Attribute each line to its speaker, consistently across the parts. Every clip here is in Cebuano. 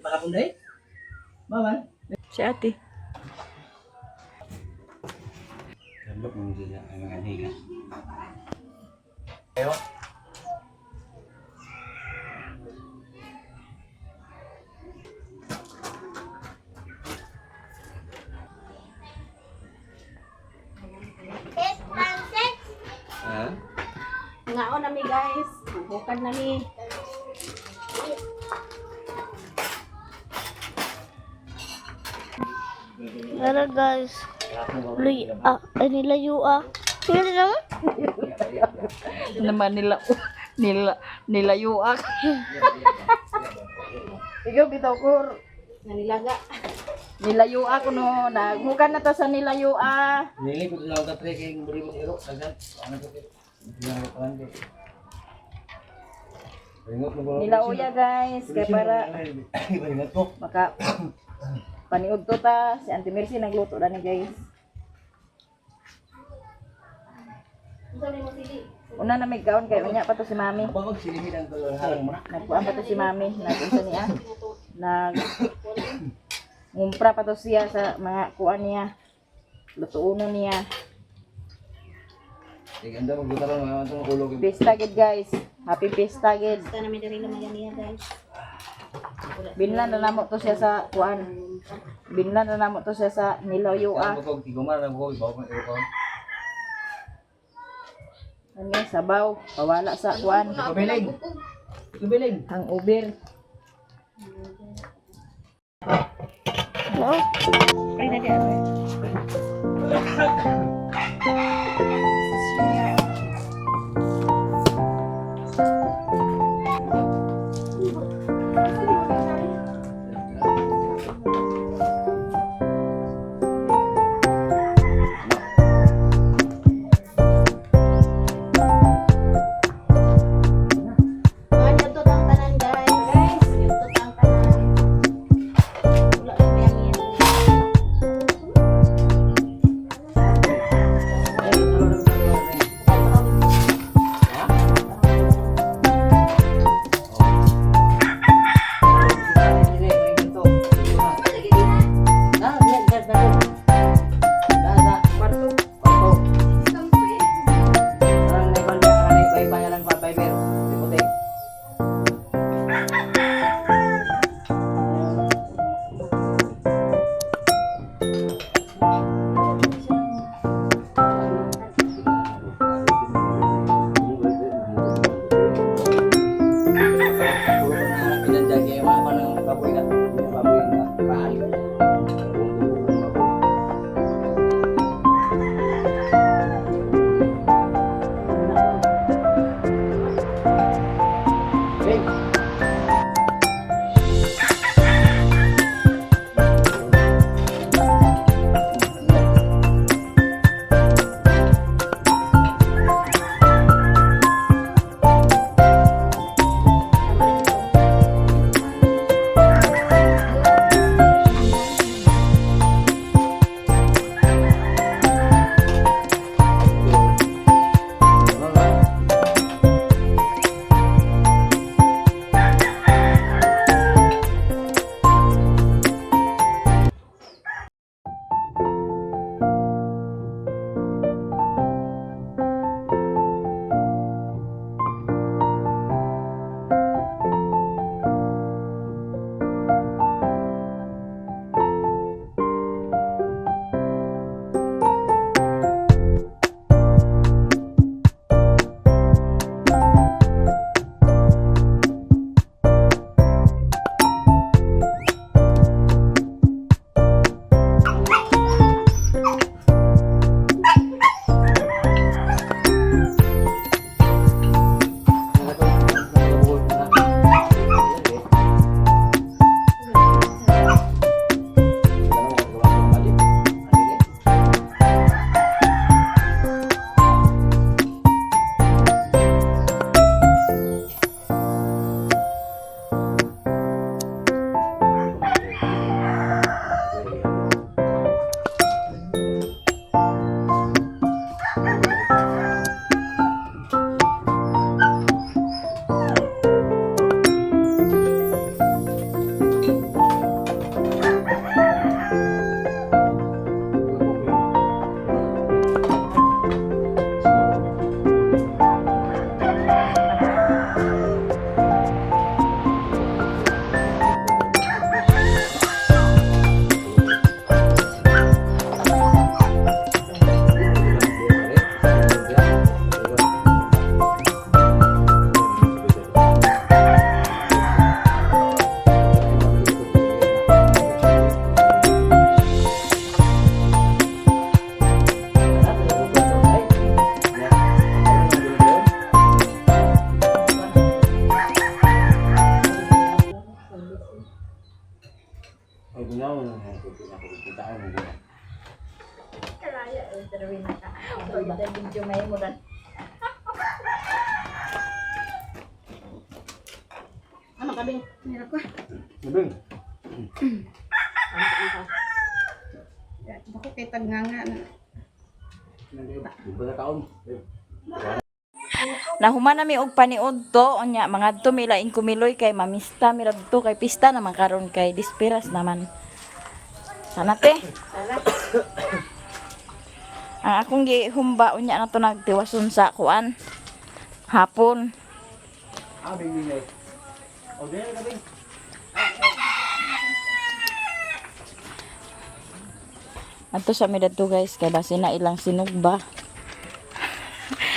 Speaker 1: Makapunday? Mama.
Speaker 2: Si ate.
Speaker 1: Kalok mo sila ang mga higa. Ayo. Ha?
Speaker 3: Ngaon na mi, guys. Bukad na mi.
Speaker 4: Tara, guys. Luy, ah, ay nilayo ah. Sige naman.
Speaker 2: Naman nila nila nilayuak. Ikaw bitaw kur.
Speaker 3: Nanilaga.
Speaker 2: Nilayua ko no, naghukan na ta sa nilayua.
Speaker 1: Nili ko lang ka tre kay muri mo iro dagan. Ano to? Ginagawa ko lang. Ringot mo ba?
Speaker 2: Nilauya, guys, kay para
Speaker 1: Ringot ko.
Speaker 2: maka paniud to ta si Auntie Mercy nagluto na ni, guys. Una na may kaon kay unya pa to si Mami.
Speaker 1: Pag silihin ang harang mo na.
Speaker 2: Nagkuan pa to si Mami, nagunsa niya. Nag ngumpra pa to siya sa mga kuan niya. Lutuono niya.
Speaker 1: Sige, anda magbuta lang mga itong ulo.
Speaker 2: Pista gid, guys. Happy pista gid.
Speaker 3: Basta na mi diri na niya, guys.
Speaker 2: Binlan na namo to siya sa kuan. Binlan na namo to siya sa nilayo ah.
Speaker 1: Bukog, tigumar na bukog, ibaw ko iro.
Speaker 2: Ano yung sabaw? Pawala sa kuan.
Speaker 1: Kubiling. Kubiling.
Speaker 2: Hangover.
Speaker 4: No?
Speaker 2: Ay, na di.
Speaker 3: Ano to tang tanan, guys? Yung to tang tanan. Wala na may niya.
Speaker 1: Ay, gunaw na kita mo guna.
Speaker 2: Video may mo dan.
Speaker 3: Ano kabing? Meron ko.
Speaker 1: Ibing.
Speaker 3: Bako kay tagnganga na.
Speaker 1: Iba na kaon.
Speaker 2: Nahuman nami og paniud to unya mangadto mi laing kumiloy kay mamista mi radto kay pista naman karon kay dispiras naman. Sana te. Ang akong gihumba unya na to nagtiwason sa kuan hapon.
Speaker 1: Ah, bing bing. O, dili na bing.
Speaker 2: Adto sa mi dadto guys kay base na ilang sinugba.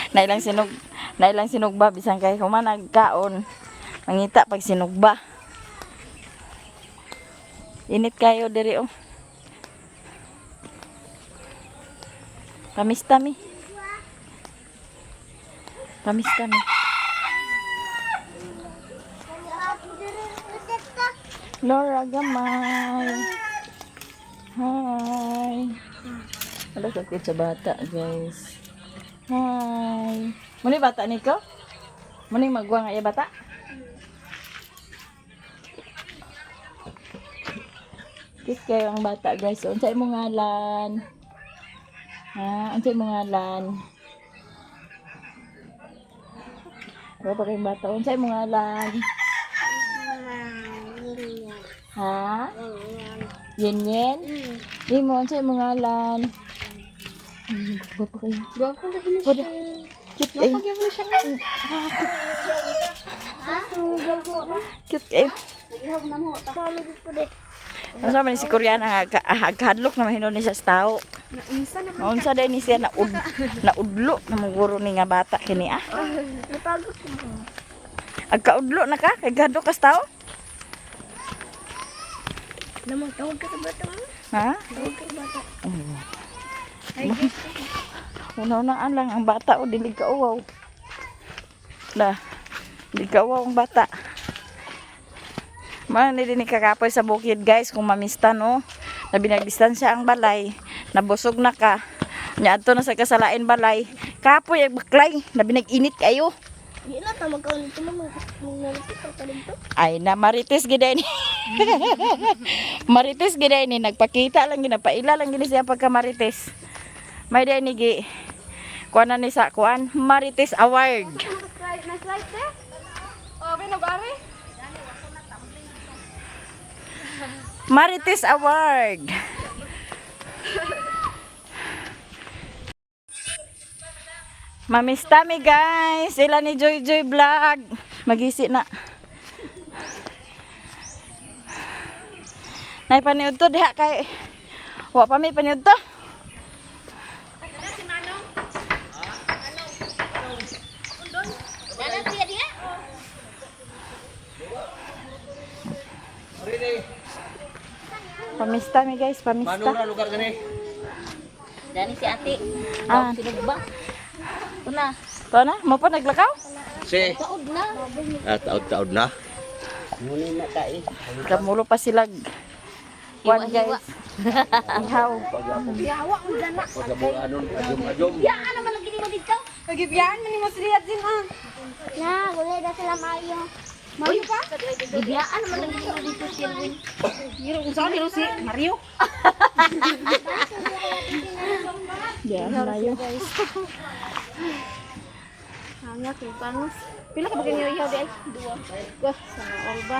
Speaker 2: na ilang sinug na ilang sinugba bisan kay human nagkaon. Mangita pag sinugba. Init kayo diri oh. Pamista mi. Pamista mi. Laura gamay. Hi. Wala ka cute sa bata, guys. Hi. Muni bata niko? Muni magwa nga iya bata? Cute kayo ang bata, guys. So, unsay imong ngalan? Ha? Unsay imong ngalan? Wala pa kayong bata. Unsay imong ngalan? Ha? Yen yen? Imo, unsa imong ngalan? Gwapo kayo.
Speaker 3: Gwapo lagi na
Speaker 2: Wala. Cute eh.
Speaker 3: Gwapo na siya.
Speaker 2: Cute eh.
Speaker 3: Nagihog na mo. Tama ko de.
Speaker 2: Ano man ni si Koreana nga hadlok na mahinon ni siya sa tao.
Speaker 3: Naunsa na
Speaker 2: Unsa day ni siya naud naudlo na mong ni nga bata kini ah.
Speaker 4: Napagod ko.
Speaker 2: Agkaudlo na ka kay gadlo ka sa tao.
Speaker 4: Naman, tawag ka sa bata mo.
Speaker 2: Ha?
Speaker 4: Tawag ka sa bata.
Speaker 2: Una-unaan lang ang bata o dili ka uwaw. Da. Dili ka uwaw ang bata. Man ni din kakapoy sa bukid guys kung mamista no. Na binagdistansya ang balay, nabusog na ka. Nya adto na sa kasalain balay. Kapoy ag baklay, na binag-init kayo.
Speaker 4: Di na, tama ka ulit mo. Magnalipit ka dito.
Speaker 2: Ay na marites gid ni. Marites gid ni nagpakita lang gid napaila lang gid siya pagka marites. May day ni gi kuan na ni sa kuan Marites Award.
Speaker 3: Na-slide de. Oh, binabari.
Speaker 2: Marites Award. Mamista mi guys, sila ni Joy Joy Vlog. Magisi na. Nay paniud to diha kay wa pa mi paniud to.
Speaker 1: Ready.
Speaker 2: Pamista mi guys, pamista.
Speaker 1: Manura lugar gani.
Speaker 3: Dani si ate.
Speaker 2: Ah,
Speaker 3: Sinugba. Una.
Speaker 2: to na, mo pa naglakaw?
Speaker 1: Si.
Speaker 3: Taod na.
Speaker 1: Ah, taod-taod na.
Speaker 2: Kamulo pa sila. Kuan guys. Ihaw.
Speaker 1: Pagabo anon ajom-ajom.
Speaker 3: Ano man lagi nimo dito?
Speaker 5: Pagibiyaan man nimo sila din ah.
Speaker 4: Na, wala na sila mayo.
Speaker 5: Mayo pa?
Speaker 3: Gibiyaan man lagi nimo dito Sherwin.
Speaker 5: Hiro kung saan hiro si Mario.
Speaker 2: Yeah, layo.
Speaker 3: Hanga kay pangos. Pila ka ba kanyo ihaw di ay? Duwa. Wah, sa olba.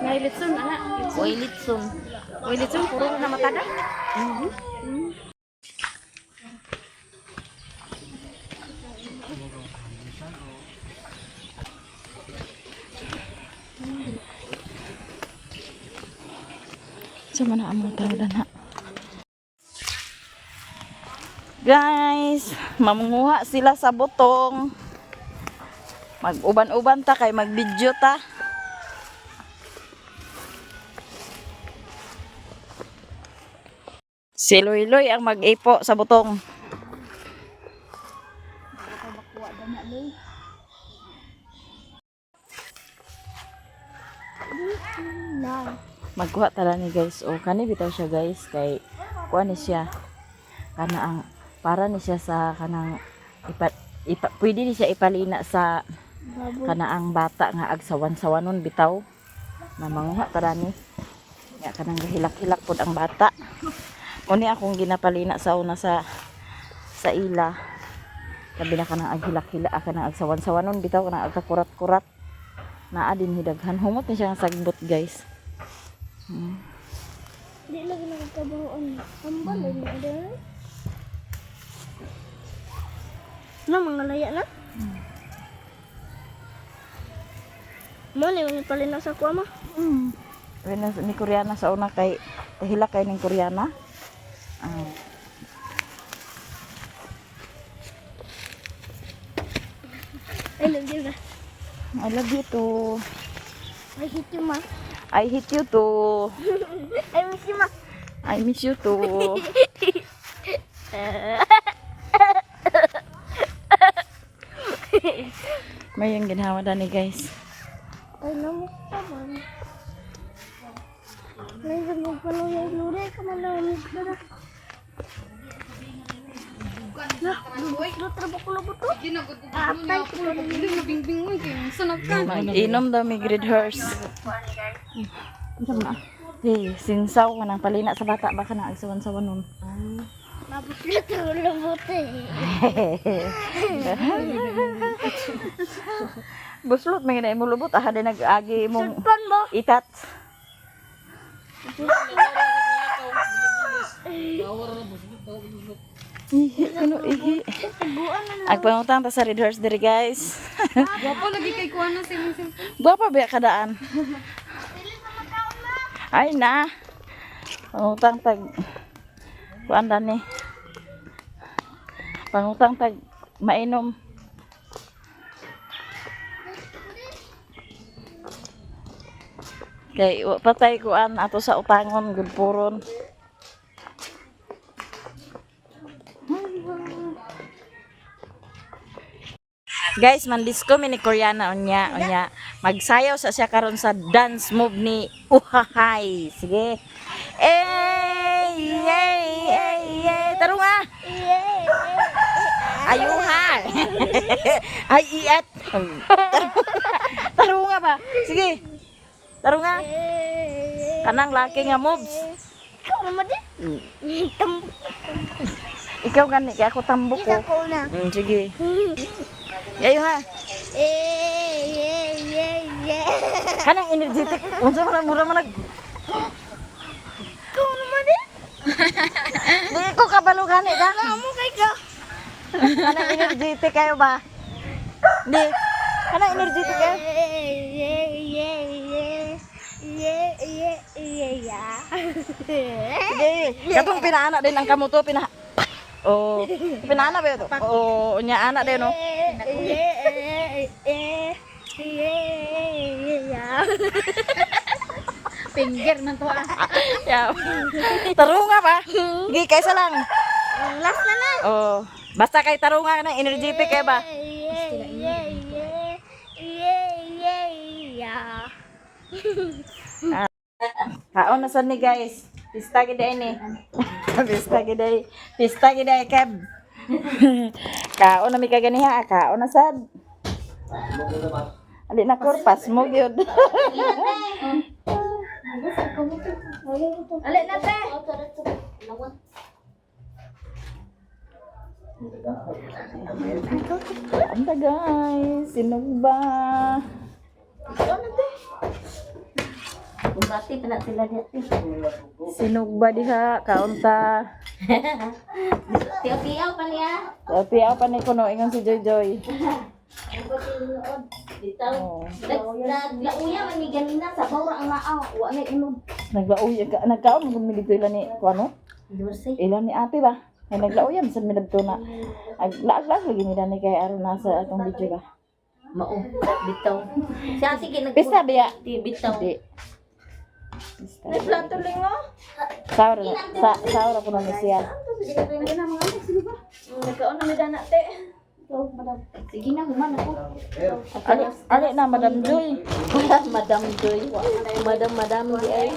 Speaker 5: Ngay litson ana.
Speaker 3: Oy litson.
Speaker 5: Oy litson puro na matada.
Speaker 2: Sa man ang mga tao na. Guys, mamunguha sila sa butong. Mag-uban-uban ta kay mag-video ta. Si Loy ang mag-ipo sa butong.
Speaker 4: Na.
Speaker 2: Magkuha tala ni guys. O kani bitaw siya guys kay kuha ni siya. Kana ang para ni siya sa kanang ipa, ipa, pwede ni siya ipalina sa
Speaker 4: Baboy.
Speaker 2: kana ang bata nga agsawan-sawanon bitaw. Na manguha tara ni. Nga kanang gahilak-hilak pod ang bata. Mo ni akong ginapalina sa una sa ila. Labi na kanang aghilak-hilak kanang agsawan-sawanon bitaw kanang agkakurat-kurat. Naa din hidaghan humot ni siya nga sagbot guys.
Speaker 4: Di lagi nakakabahoan. Ang balay na ada. Na, mga laya na. Mo ni yung palina sa kuha ma.
Speaker 2: Wala ni Koreana sa una kay tahila kay ning Koreana. Ah,
Speaker 4: I love you ma.
Speaker 2: I love you too.
Speaker 4: I hate you ma.
Speaker 2: I hate you too.
Speaker 4: I miss you ma.
Speaker 2: I miss you too. May yung ginawa dani guys.
Speaker 4: Ay namo ka man. May mo paluya lure ka man lang miss ba na. Na, lubot ko lubot to. Atay ko
Speaker 2: Inom daw mi grade hers. Hey, sinsaw ka nang palina sa bata baka na agsawan-sawan nun.
Speaker 4: Mabot na to lubot eh.
Speaker 2: Buslot may ginay mo lubot aha din nag-agi mong
Speaker 4: Sudpan mo.
Speaker 2: itat. Ihi, ano ihi.
Speaker 4: Taguan na lang.
Speaker 2: Agpangutang ta sa Red Horse diri guys.
Speaker 5: Gwapo lagi kay kuha na sa imong cellphone.
Speaker 2: Gwapa ba kadaan? Ay na. Pangutang tag kuan dani. Pangutang tag mainom. Kay wa patay kuan ato sa utangon gud puron. Guys, man disco mi ni Koreana unya unya. Magsayaw sa siya karon sa dance move ni Uhahay. Sige. Ey, ey, ey, ey. Tarunga. Ayuha. Ay, iat. Tarunga ba? Sige. Tarunga. Kanang laki nga moves.
Speaker 4: Ikaw naman din. Tambok.
Speaker 2: Ikaw gani kay ako tambok ko.
Speaker 4: Kita ko na.
Speaker 2: Sige. Ayuha.
Speaker 4: Eh, eh, eh, eh.
Speaker 2: Kanang energetic. Unsa man ang mura man nag
Speaker 4: Ikaw naman din.
Speaker 2: Di ko kabalo gani ka.
Speaker 4: Amo kay ka.
Speaker 2: Kanang energetic kayo ba? Di. Kanang energetic kayo.
Speaker 4: Eh, eh, eh, eh. Eh, eh, eh, ya.
Speaker 2: Sige. Katong pinaana din ang kamuto pina. Oh, pinaana ba ito? Oh, unya ana din no.
Speaker 4: Eh, eh, eh, eh, eh, ya.
Speaker 5: Finger man to ah.
Speaker 2: Yeah. Tarunga ba? Sige, kaysa lang.
Speaker 4: Last na lang.
Speaker 2: Oh, basta kay tarunga na energetic kayo ba?
Speaker 4: Eh, eh, eh, eh, eh, ya.
Speaker 2: Kaon na sad ni guys. Pista gid ay ni. Pista gid ay. Pista gid ay keb. Kaon na mi kaganiha, kaon na sad. Ali na korpas mo gyud.
Speaker 3: Ali na te.
Speaker 2: Anda guys, sinugba.
Speaker 3: Bati pa na sila dito.
Speaker 2: Sinugba diha, kaunta.
Speaker 3: Tiyo-tiyo pa niya.
Speaker 2: Tiyaw pa ni kuno ingon si Joy Joy.
Speaker 3: Ang pati nood. Dito.
Speaker 2: Oh.
Speaker 3: Naglauya man ni ganina sa bawra ang maaw. Wa na inom.
Speaker 2: Naglauya ka, nagkaon mo mi dito ila ni kuano?
Speaker 3: Dulce.
Speaker 2: Ila ni ate ba? Ay naglauya bisan mi dadto na. Ag laag-laag lagi mi dani kay aron nasa atong video ba.
Speaker 3: Mao. Bitaw. Siya sige nag
Speaker 2: Pista biya.
Speaker 3: Di bitaw.
Speaker 2: Di. Pista.
Speaker 3: May plato lang oh.
Speaker 2: Saura sa saura kuno ni siya.
Speaker 3: Nagkaon na mi dana te. Ikaw, madam. Sige na, human ako.
Speaker 2: Ali, ali na Madam Joy.
Speaker 3: Madam Joy. Madam, madam, di ay.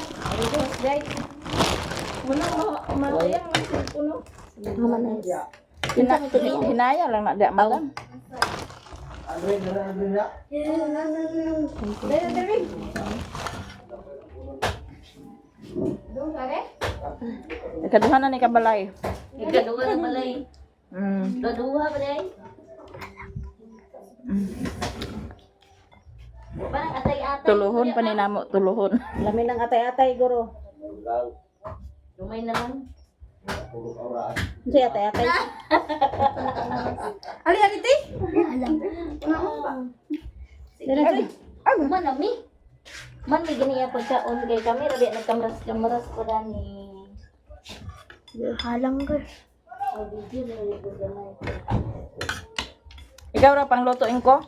Speaker 3: Wala, ma,
Speaker 2: Hinaya lang na di, Madam. Ikaduha na ni kabalay.
Speaker 3: Ikaduha na balay. Ikaduha balay. Parang atay-atay.
Speaker 2: Tuluhon pa ni namo, tuluhon.
Speaker 3: Lamin ng atay-atay, guro. Lumay na lang. Unsay atay-atay?
Speaker 5: Ali, ali, te.
Speaker 3: Man ami. Man may ganiya pagkaon kay kami rabi nagkamras-kamras pa gani.
Speaker 4: Halang guys.
Speaker 3: Oh, video na rin ko gamay.
Speaker 2: Ikaw ra pang lutuin ko.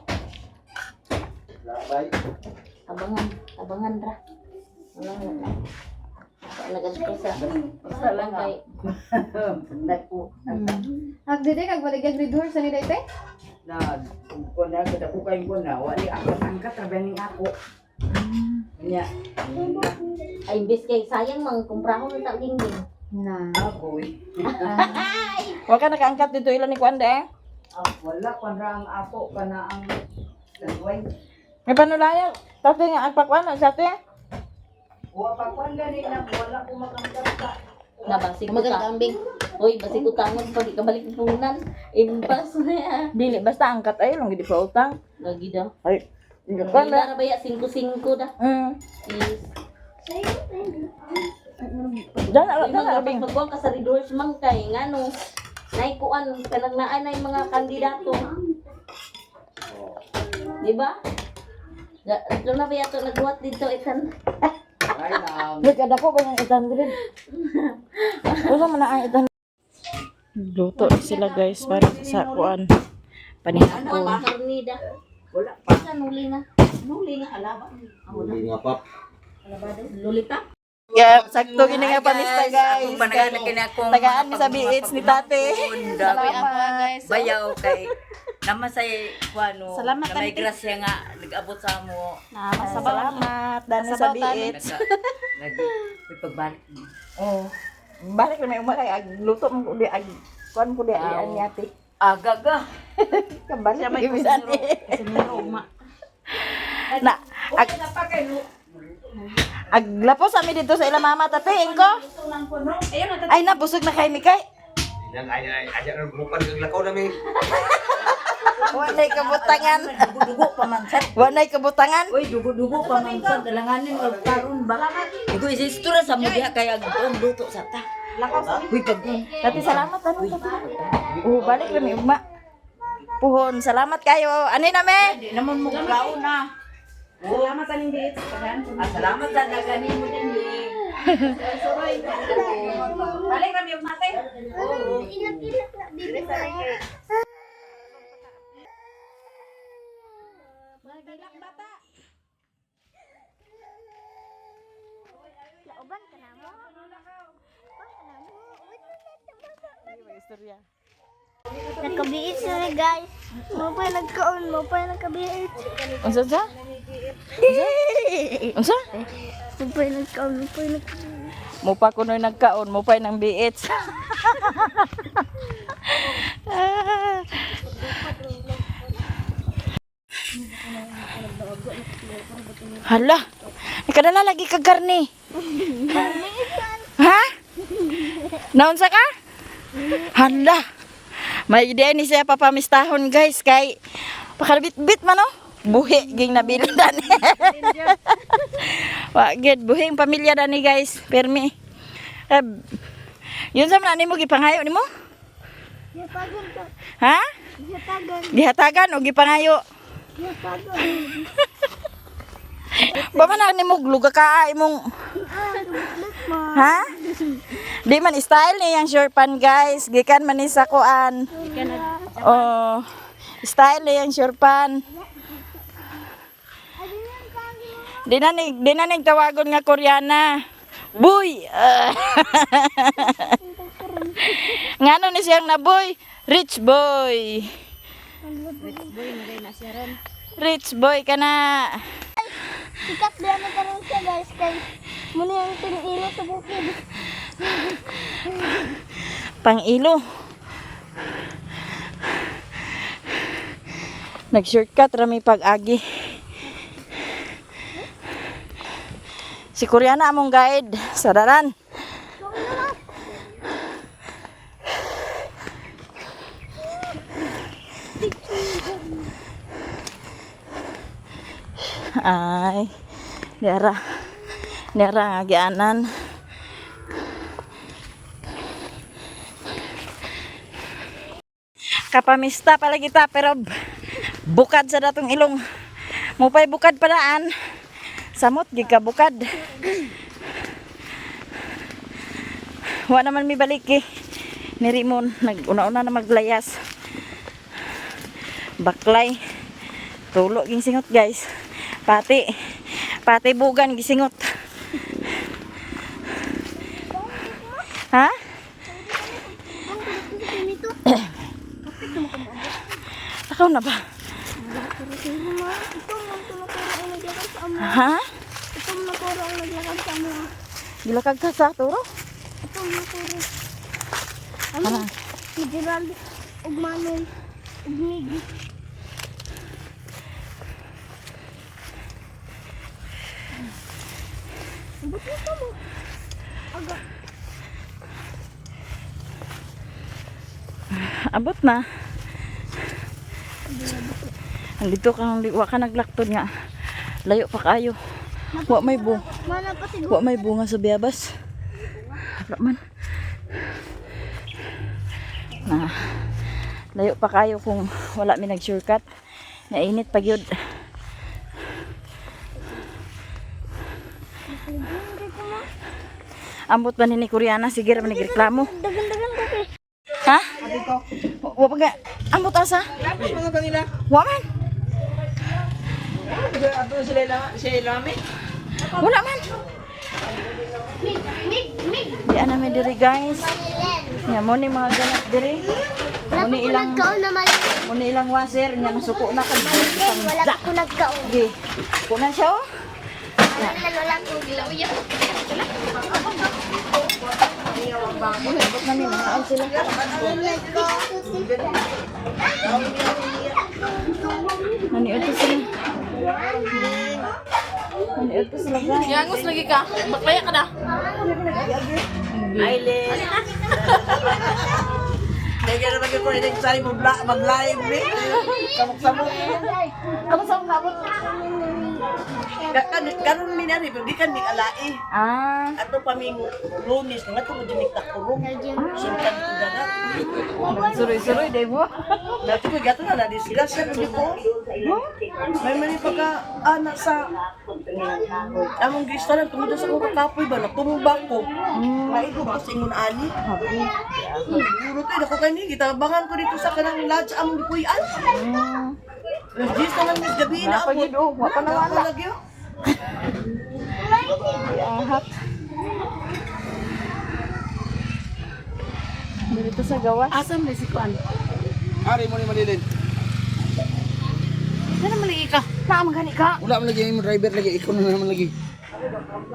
Speaker 3: Abangan, abangan ra. Wala na. Nagadto sa
Speaker 2: Basta lang
Speaker 3: kay
Speaker 5: Ag dite kag baligag ni Dur sa nila ite.
Speaker 6: Na ko na kada ko kayo ko na wali ako angkat ra ning ako. Nya.
Speaker 3: Ay imbes kay sayang mang kumprahon na ta dingding.
Speaker 5: Na.
Speaker 6: Ako eh.
Speaker 2: Wa ka nakaangkat dito ilan ni Kuan de.
Speaker 6: Ah, wala kwan ra ang ako kana ang lanway.
Speaker 2: May panulaya. Tate nga ang pakwan sa ate.
Speaker 6: Wa pa kwan gani na wala ko makangkat sa.
Speaker 3: Na basig ko ta. Uy, basig ko tangon pag ikabalik ng puhunan. Impas na ya.
Speaker 2: Dili basta angkat ay lang gid pa utang.
Speaker 3: Lagi daw.
Speaker 2: Ay, kuan
Speaker 3: Wala ra ba ya 5-5 da. Is
Speaker 2: Diyan ala
Speaker 3: Uy,
Speaker 2: dyan
Speaker 3: mga
Speaker 2: ala bing.
Speaker 3: pagkuhan ka sa redoors man kay ngano. Nay kuan kanang naa nay mga kandidato. Di ba? Doon na ba yato nagbuhat dito itan?
Speaker 6: Ay na.
Speaker 2: Nagkada ko ba ng 800? Usa man na ang 800. Luto na sila guys para sa kuan. Panihapon.
Speaker 3: Karnida.
Speaker 6: Wala pa.
Speaker 3: Sa nuli na. Nuli nga alaba.
Speaker 1: Hindi nga pap.
Speaker 3: Luli pa.
Speaker 2: Yeah, sakto gini nga pamista guys.
Speaker 6: Akong panagalan kini akong
Speaker 2: Tagaan mi sa BH ni tate.
Speaker 6: Salamat. Bayaw kay namasay kuano.
Speaker 5: Salamat,
Speaker 6: na may
Speaker 5: Ante.
Speaker 6: grasya nga nag-abot sa amo.
Speaker 2: Salamat dani sa BH.
Speaker 6: Nag may pagbalik.
Speaker 2: Oh. Balik na may umakay ag luto mo ko di ag kuan ko di ay ani ate.
Speaker 6: Agaga.
Speaker 2: Kabalik may kusero. Na ag Aglapos ami dito sa ila mama tate ko. Ay na busog na kay Mikay.
Speaker 1: Yan ay ay ay ay bukan kag lakaw na mi.
Speaker 2: Walay kabutangan.
Speaker 6: Dugo-dugo pa man sad.
Speaker 2: Walay kabutangan.
Speaker 6: Uy, dugo-dugo pa man sad. Dalanganin og karon ba. Igo isistura sa mo diha kay ag luto sa ta. Uy, pag
Speaker 2: Tate salamat ano tate. Oh, balik na mi ugma. Puhon, salamat kayo. Ani na me?
Speaker 6: di naman mo kaon na.
Speaker 5: Salamat aning dates.
Speaker 6: Ah, salamat sa naganin mo din eh.
Speaker 5: Balik rami og mate.
Speaker 4: Ilak-ilak na bibi na. Lauban ka na mo. Uban ka na mo.
Speaker 2: Istorya.
Speaker 4: Nagkabiit na guys. Mo pa nagkaon, mo pa nagkabiit.
Speaker 2: Unsa sa? Unsa?
Speaker 4: Mo pa nagkaon, mo pa nagkabiit.
Speaker 2: Mo pa kunoy nagkaon, mo pa nang BH. Hala, nakadala lagi ka karne. Ha? Naunsa ka? Hala. May ideya ni siya papamistahon guys kay pakalabit-bit man oh. Buhi ging nabilin dani. Wa gid buhi ang pamilya dani guys. Permi. Eh, yun sa man nimo gipangayo nimo?
Speaker 4: Gihatagan ka.
Speaker 2: Ha?
Speaker 4: Gihatagan.
Speaker 2: Gihatagan o gipangayo?
Speaker 4: Gihatagan.
Speaker 2: Ba man na nimo luga ka imong
Speaker 4: Ah, tubuklat mo.
Speaker 2: ha? Di man style ni yang shortpan guys. Gikan man ni sa kuan. Oh. Style ni yang shortpan. Di na ni tawagon nga Koreana. Boy. Ah. Ngano ni siyang naboy? Rich boy. Rich boy ka na.
Speaker 4: Sikat ba na karon siya guys kay muna yung pinilo sa bukid.
Speaker 2: Pang-ilo. Nag-shortcut rami pag-agi. Si Koreana among guide sa daran. Ay, niara. Niara ang agianan. Kapamista pala kita pero bukad sa datong ilong. Mupay bukad padaan. Samot gid ka bukad. Wa naman mi balik eh. Ni Rimon nag-una-una na maglayas. Baklay. Tulo ging singot guys. Pati pati bugan gisingot. Ha? Takaw na ba?
Speaker 4: Ito mo tinuturo ang naglakad sa amo.
Speaker 2: Ha?
Speaker 4: Ito mo naturo ang naglakad sa amo.
Speaker 2: Gilakag ka sa turo?
Speaker 4: Ito mo naturo. Ano? Si Gerald ug Manoy ug Miggy. Bakit mo? Aga.
Speaker 2: Abot na. Andito ka, wa ka naglaktod nga. Layo pa kayo. Wa may bu
Speaker 4: Mana pa siguro.
Speaker 2: wa may bunga sa biyabas. Wala man. Na. Layo pa kayo kung wala mi nag-shortcut. Nainit pa gyud. Ambot ba ni ni Koreana sige ra man nagreklamo.
Speaker 4: Dagan-dagan ko kay.
Speaker 2: Ha? Wa pa ga. Ambot asa?
Speaker 1: Tapos mga kanila.
Speaker 2: Wa man.
Speaker 1: Ato sila sila lami.
Speaker 2: Wala man.
Speaker 4: Mig, mig, mig.
Speaker 2: Di ana mi diri guys. Nya mo ni mga ganap diri.
Speaker 4: Wala
Speaker 2: Mo ni
Speaker 4: pa ko
Speaker 2: ilang
Speaker 4: nagkaon na mali.
Speaker 2: mo ni ilang waser nya nasuko na kag
Speaker 4: Wala pa ko nagkaon.
Speaker 2: Sige. Kuna siya oh.
Speaker 4: Wala wala ko gilawya.
Speaker 2: Abot na mi mga sila. Naniod to sila. Naniod to sila guys.
Speaker 5: Yangos lagi ka. Baklaya ka na.
Speaker 6: Aileen.
Speaker 1: Kaya naman ko rin sari mo mag-live eh. Samok-samok.
Speaker 2: Kamu sa kabot?
Speaker 1: Karon mi nari pero gikan mi alai.
Speaker 2: Ah,
Speaker 1: Ato pa ming Lunes nga to mo jud takurong. Sultan ko dagat.
Speaker 2: suroy-suroy day mo.
Speaker 1: Dati ko gato na na disgrasya ko ko. May mali pagka anak sa among gistaran tungod sa akong kakapoy ba natumba ko. Maigo ko sa ingon ani. Siguro tayo dako kay ni gitabangan ko dito sa kanang lodge among gipuy-an. Alas 10 naman mis gabi na
Speaker 2: Wala pa gyud oh, wa pa nawala.
Speaker 1: Lagi oh.
Speaker 2: Ahak. Dito sa gawas.
Speaker 5: Asam na si Kuan.
Speaker 7: Ari mo ni Malilin.
Speaker 5: Sana maligi ka. Naa gani ka.
Speaker 7: Wala man lagi yung driver lagi ikaw na naman lagi.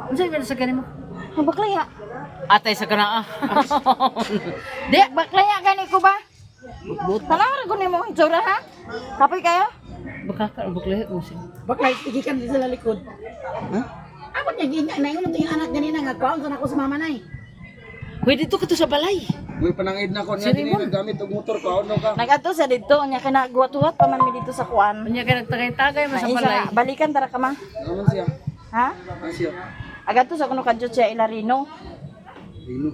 Speaker 5: Unsa ba sa gani mo?
Speaker 2: Ang baklaya.
Speaker 6: Atay sa kana ah.
Speaker 2: Di, baklaya gani ko ba? Tanaw ra ko nimo itsura ha? Kapoy kayo?
Speaker 6: Baka ka buklay mo siya.
Speaker 8: Bakla, igikan din sa likod.
Speaker 7: Ha?
Speaker 8: Ako niya, ginya, naingon mo yung anak ganina nga, kaon sa nako sa mama nay.
Speaker 6: Hoy dito ka to sa balay.
Speaker 7: Uy panangid na ko niya dinhi naggamit og motor ko ano ka.
Speaker 2: Nagadto sa didto nya kay nagwat-wat pa man mi dito sa kuan.
Speaker 6: Unya ka nagtagay-tagay mo sa
Speaker 2: Naisa
Speaker 6: balay.
Speaker 2: nga, balikan tara ka ma.
Speaker 7: Naman siya.
Speaker 2: Ha?
Speaker 7: Ano siya?
Speaker 2: Agadto sa kuno kadyo siya Ilarino.
Speaker 7: Rino.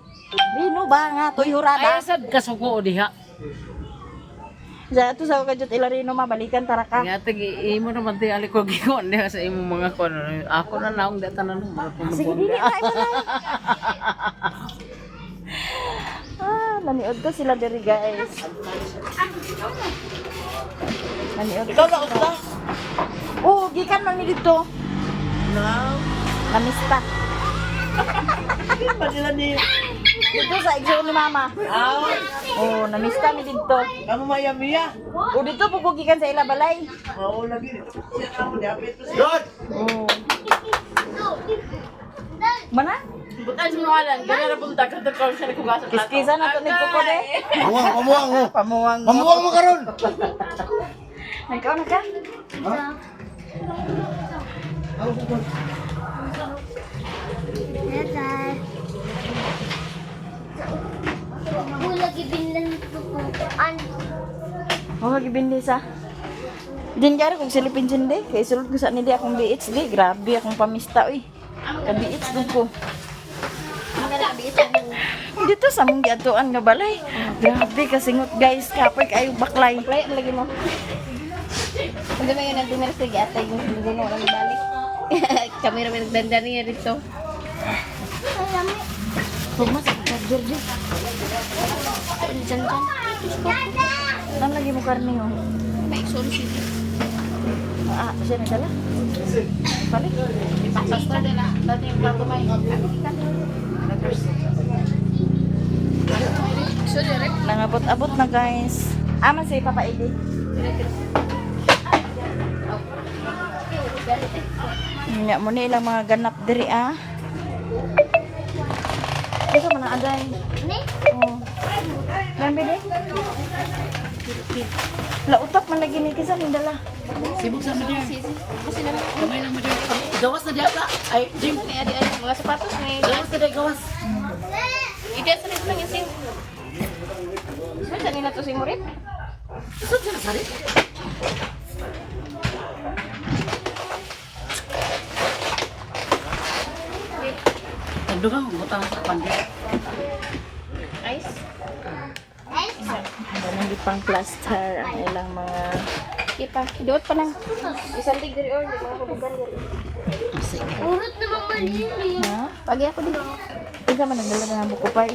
Speaker 2: Rino ba nga tuy
Speaker 6: Ay
Speaker 2: hurada.
Speaker 6: sad kasuko diha.
Speaker 2: Sa ato sa kadyo Ilarino ma balikan tara ka.
Speaker 6: Nga tag imo naman ti ali ko gikon diha sa imong mga kuan. Ako na naong da tanan mo.
Speaker 2: Sige dili na imo na. Ah, naniod ko sila diri guys. Naniod.
Speaker 1: Ikaw na usta.
Speaker 2: Oh, gikan man mi dito.
Speaker 1: Na.
Speaker 2: Namista.
Speaker 1: Pa nila ni
Speaker 2: Dito sa igsoon ni mama. Oh, namista mi dito.
Speaker 1: Kamu maya miya.
Speaker 2: O dito po gikan sa ila balay.
Speaker 1: Mao lagi dito. Siya kamo diapit to siya.
Speaker 7: God!
Speaker 2: Oh. Mana?
Speaker 5: Butan sa mga alan, gana na punta ka doon siya naghugas sa plato.
Speaker 2: Kiskisa na to ni Kuko de.
Speaker 7: Pamuang, pamuang oh.
Speaker 2: Pamuang.
Speaker 7: Pamuang mo karon.
Speaker 2: Nagkaon na ka?
Speaker 4: Bulag ibinlan ko po. An.
Speaker 2: Oh, gibindi sa. Din gara kung silipin din de. Kay sulod ko sa nindi akong BH di. Grabe akong pamista oy. Ka BH dun ko. Dito sa mong giatuan nga balay. Grabe kasingot guys, kapoy kayo baklay.
Speaker 3: Baklaya mo lagi mo. Hindi mo yun ang dinner sa gata yung gulo ng balik. Kami rin nagdandan niya dito.
Speaker 2: Huwag sa charger di.
Speaker 4: Diyan dyan.
Speaker 2: Nan lagi mo karne oh.
Speaker 3: May solution.
Speaker 2: Ah, siya nagdala. Balik.
Speaker 5: Basta na, dati yung plato may.
Speaker 2: Nangabot-abot na guys. Ama si Papa Eli. Nya mo ni ilang mga ganap diri ah. Ito man ang aday.
Speaker 4: Ni?
Speaker 2: Oh. Lambi di. Lautap man lagi ni kisa ning dala.
Speaker 8: Sibog sa mga. Kamay lang mo Gawas na diya ka. Ay, Jim.
Speaker 3: May adi adi mga sapatos may.
Speaker 8: Gawas na diya, gawas.
Speaker 3: Iti sa nito lang yung sim. Saan nila to si Murit?
Speaker 8: Saan siya nasari? Tagdugang, butang sa pandi.
Speaker 3: Ice.
Speaker 2: Ganang pang plaster ang ilang mga
Speaker 3: Ipa, duot pa lang. Isandig diri or di mga kubugan diri.
Speaker 4: Urot naman malili.
Speaker 2: Ha?
Speaker 3: Pagi ako din.
Speaker 2: Ikaw man nagdala na ng buko pay.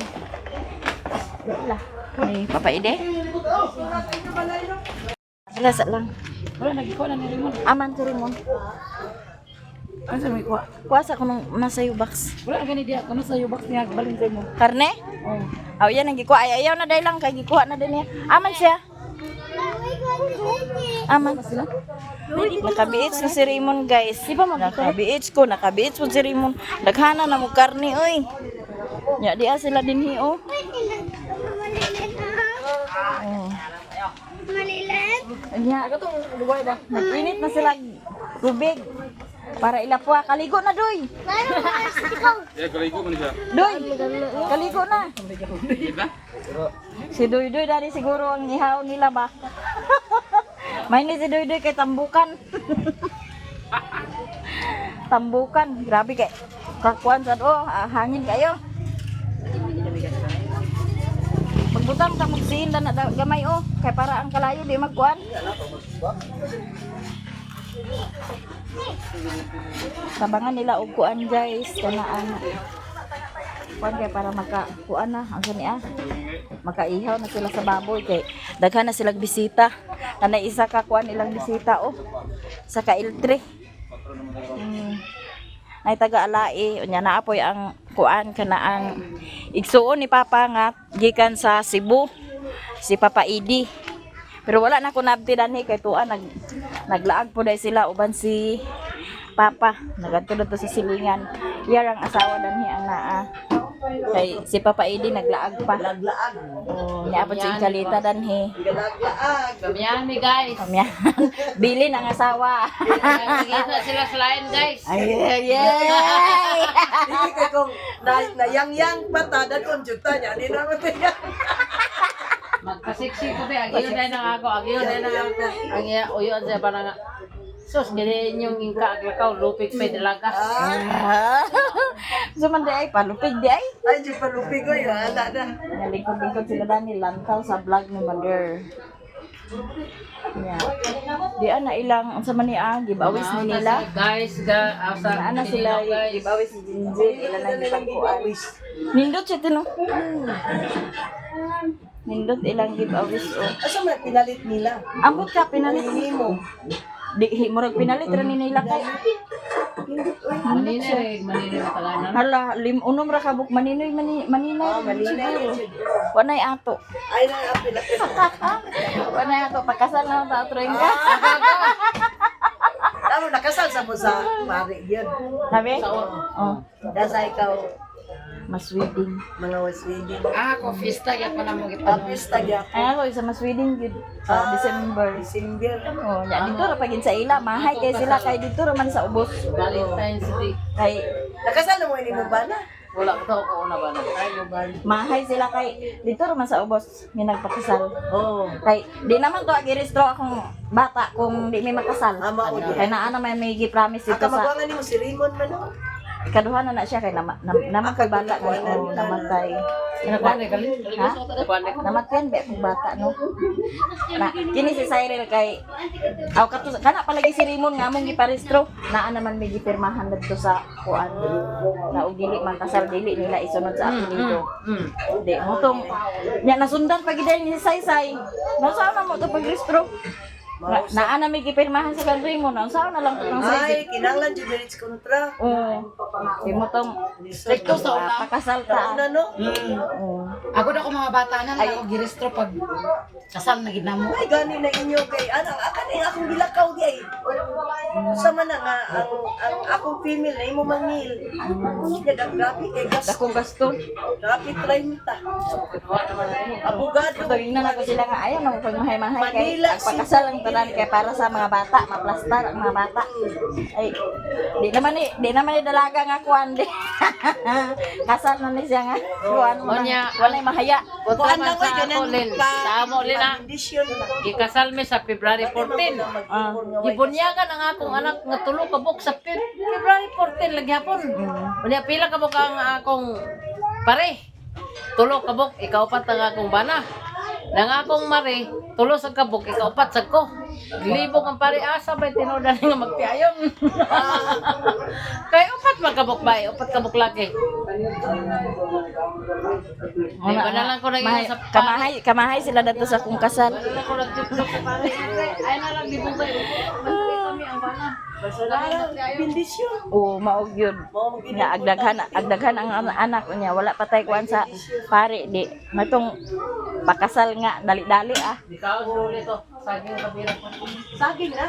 Speaker 2: Wala. Ni Papa Ide? Wala sa lang.
Speaker 8: Wala, nagikuha na ni Raymond.
Speaker 2: Aman si Raymond.
Speaker 8: Ano sa may kuha?
Speaker 2: Kuha sa kunong nasa box.
Speaker 8: Wala na gani diya. Kuno sa box niya, balin sa mo.
Speaker 2: Karne? Oh. Aw yan ang gikuha. Ay, ayaw na dahil lang kay gikuha na din niya. Aman siya. Aman. Naka-BH na si Raymond guys. Naka-BH ko, naka-BH po si Raymond. Daghana na mo karne oy. Nya di sila dinhi oh. Oh.
Speaker 4: Malilit.
Speaker 2: Nya, nag-init na sila tubig para ilapwa. Kaligo na doy.
Speaker 4: Meron mas ikaw.
Speaker 2: Doy, kaligo na. Si Doy Doy dali siguro ang ihaw nila ba? May ni si Doy Doy kay tambukan. Tambukan, grabe kay kakuan sad oh, ah, hangin kayo. Pagbutang ka magsiin na gamay oh, kay para ang kalayo di magkuan. Tabangan nila og kuan guys, kana ang kuan kay para maka kuan na ang sani ah. Makaihaw na sila sa baboy kay daghan na silang bisita. Kanay isa ka kuan ilang bisita oh. Sa ka L3. Nay taga alae unya naapoy ang kuan kana ang igsuon ni Papa nga gikan sa Cebu si Papa Idi. Pero wala na ko nabti danhi kay tuan naglaag po dahil sila uban si Papa nagadto dito sa silingan. Iyar ang asawa danhi ang naa. Kay si Papa Idi naglaag pa.
Speaker 1: Laglaag.
Speaker 2: Oh, niabot sa Inkalita danhi.
Speaker 1: Laglaag.
Speaker 5: Kamiyan mi guys.
Speaker 2: Kamya. Bilin ang asawa.
Speaker 5: Nagkita sila sa line guys.
Speaker 2: Ay, yay!
Speaker 1: Hindi kay kung nayang-yang pa ta dadon jud ta nya di naman ta.
Speaker 5: Magkasiksi ko be, agiyon na nang ako, agiyon na nang ako. Ang iya, uyon siya pa nga. Sus, gani inyong ingka aglakaw, lupik pa dalagas.
Speaker 2: So man di ay palupig di ay.
Speaker 1: Ay jud palupi ko yo ala na.
Speaker 2: Nalikod-likod sila dani lantaw sa vlog ni Mother. Yeah. Di ana ilang unsa man ni ah, giveaways ni nila.
Speaker 5: Guys, ga, asa,
Speaker 2: Ana sila giveaways si Jinjin ila nang gipagkuan. Nindot siya tino. Nindot ilang giveaways oh.
Speaker 1: Asa man pinalit nila?
Speaker 2: Ambot ka pinalit
Speaker 1: Nimo.
Speaker 2: Di hi murag pinalit ra ni nila kay.
Speaker 5: Manina rin, manina mataganan.
Speaker 2: Hala, lim unom ra kabuk maninoy mani maninay siguro. Wanay ato.
Speaker 1: Ay na apil.
Speaker 2: Wanay ato pakasal na ta atro ka.
Speaker 1: Tamo nakasal sa mo sa pare yun.
Speaker 2: Sabi? Oh,
Speaker 1: Nasa ikaw
Speaker 2: mas wedding.
Speaker 1: mga waswidi.
Speaker 8: Ah, ko fiesta gyud pa na mo gitan.
Speaker 1: Tapos tagya
Speaker 2: Ay ako sa mas wedding gyud sa December.
Speaker 1: December.
Speaker 2: Oh, nya dito ra pagin sa ila, mahay kay sila kay dito ra man sa ubos.
Speaker 5: Valentine's Day.
Speaker 2: Kay
Speaker 1: Nakasal na mo ini mo ba na?
Speaker 5: Wala ko to, ako una ba na.
Speaker 1: Ay mo ba?
Speaker 2: mahay sila kay dito ra man sa ubos nga nagpakasal.
Speaker 1: Oh.
Speaker 2: Kay di naman to agirestro akong bata kung di mi makasal.
Speaker 1: Ama o
Speaker 2: Kay naa na may may gi-promise dito
Speaker 1: Aka
Speaker 2: sa
Speaker 1: magwangan nimo si Raymond man oh.
Speaker 2: ikaduha na na siya kay nama nam, naman kay bata ko oh, namatay.
Speaker 5: Nakuha na galing.
Speaker 2: Ha? Namatyan ba akong bata no? Na kini si Cyril kay aw kato kana palagi si Raymond nga among giparestro naa naman may gipirmahan didto sa kuan na og dili man kasal dili nila isunod sa apelyido. Di mo tong nya nasundan pa gid ni Saysay. Nausa na mo to pagrestro. Naa na may gipirmahan sa kan Raymond, nausa na lang to kang Saysay.
Speaker 1: Ay, kinahanglan jud marriage contract.
Speaker 2: Oo. Di mo tong
Speaker 8: Rekto sa una.
Speaker 2: pakasal ta.
Speaker 1: Una no?
Speaker 2: Oo.
Speaker 8: Ako na ko mga bata na lang ako girestro pag kasal na gid namo.
Speaker 1: Ay gani na inyo kay anang aka na yung akong gilakaw di ay. Sa man na nga ang akong female na imo mangil. Nya grabe kay gasto.
Speaker 2: Dakong gasto.
Speaker 1: Grabe 30. Abogado.
Speaker 2: Tuwing na ako sila nga ayaw na pag mahay-mahay kay
Speaker 1: Manila
Speaker 2: ang pakasal ang tanan kay para sa mga bata, maplastar ang mga bata. Ay, di naman ni dalaga nga kuan di. Kasal na ni siya nga kuan mo
Speaker 5: Onya.
Speaker 2: walay mahaya.
Speaker 5: Punta
Speaker 1: Kuan
Speaker 5: man
Speaker 1: lang
Speaker 5: sa
Speaker 1: oy
Speaker 5: ako,
Speaker 1: ganan
Speaker 5: Lin.
Speaker 1: pa.
Speaker 5: Sa amo, Lin, ah.
Speaker 1: Condition na.
Speaker 5: Gikasal mi sa February 14. Gibunyagan ang akong anak nga tulo ka buok sa February 14 lagi hapon. Unya pila ka buok ang akong pare. Tulo ka buok, ikaw upat ang akong bana. Nang akong mare, tulo sa kabuk, ikaw upat sad ko. Glibog ang pare asa bay tinuod na nga magtiayon. Kay upat man kabuk bay, upat kabuk lagi. Ay, ba na lang ko nag
Speaker 2: Mahay,
Speaker 5: sa pare.
Speaker 2: kamahay, kamahay sila dato sa kung kasal.
Speaker 5: Wala ko nagtutlok sa pare. Ay na lang gibugay. Kami ang bana.
Speaker 1: Bendisyon.
Speaker 2: Oo, maog yun. Nga agdaghan agdaghan ang anak niya wala pa tay kuan sa pare di matong pakasal nga dali-dali ah.
Speaker 5: Di ka ulit to. Saging kabira ko.
Speaker 1: Saging na.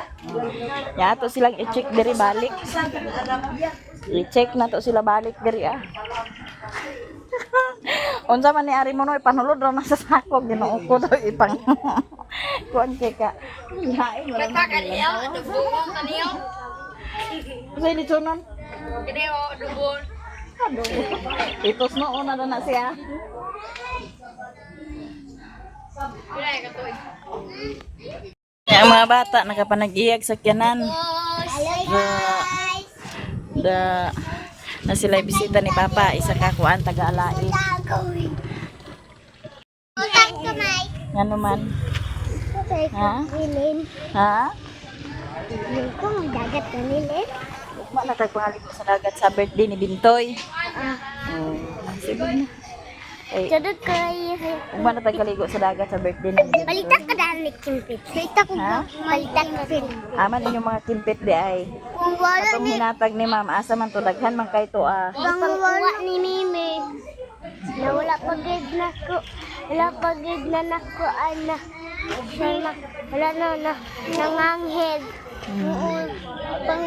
Speaker 2: Ya ato silang i-check diri balik.
Speaker 1: Saging na anak niya.
Speaker 2: I-check na to sila balik diri ah. Unsa man ni ari mo no ipanulod ra na sa sako Ginoo ko daw ipang kuan kay ka. Lain wala man.
Speaker 3: Kaniyo, dubuon kaniyo.
Speaker 2: Unsay litsonon?
Speaker 3: Kaniyo, dubuon.
Speaker 2: Itos no una na na siya. Ang mga bata nakapanag-iyag sa kiyanan.
Speaker 4: Hello guys.
Speaker 2: Da na sila bisita ni Papa, isa ka kuan taga-alai.
Speaker 4: Tagoy. Utang kamay.
Speaker 2: Ngano man? Ha?
Speaker 4: Lilin.
Speaker 2: Ha?
Speaker 4: Ko dagat na lilin.
Speaker 2: Ugma na tag pangaligo sa dagat sa birthday ni Bintoy. Oh, sige na. Ay,
Speaker 4: Sadot kay
Speaker 2: ugma na tag kaligo sa dagat sa birthday ni Bintoy.
Speaker 4: Palitan ka dahil kimpit. Palita ko
Speaker 2: Ha?
Speaker 4: Palitan kimpit.
Speaker 2: Aman inyong mga kimpit di ay.
Speaker 4: Kung wala
Speaker 2: Atong hinatag ni ma'am, asa man to daghan man kay to ah.
Speaker 4: Pangkuha ni Mimi. Na wala pa gid na ko. Wala pa gid na nako ana. Wala na na nangangheg. Oo. Pang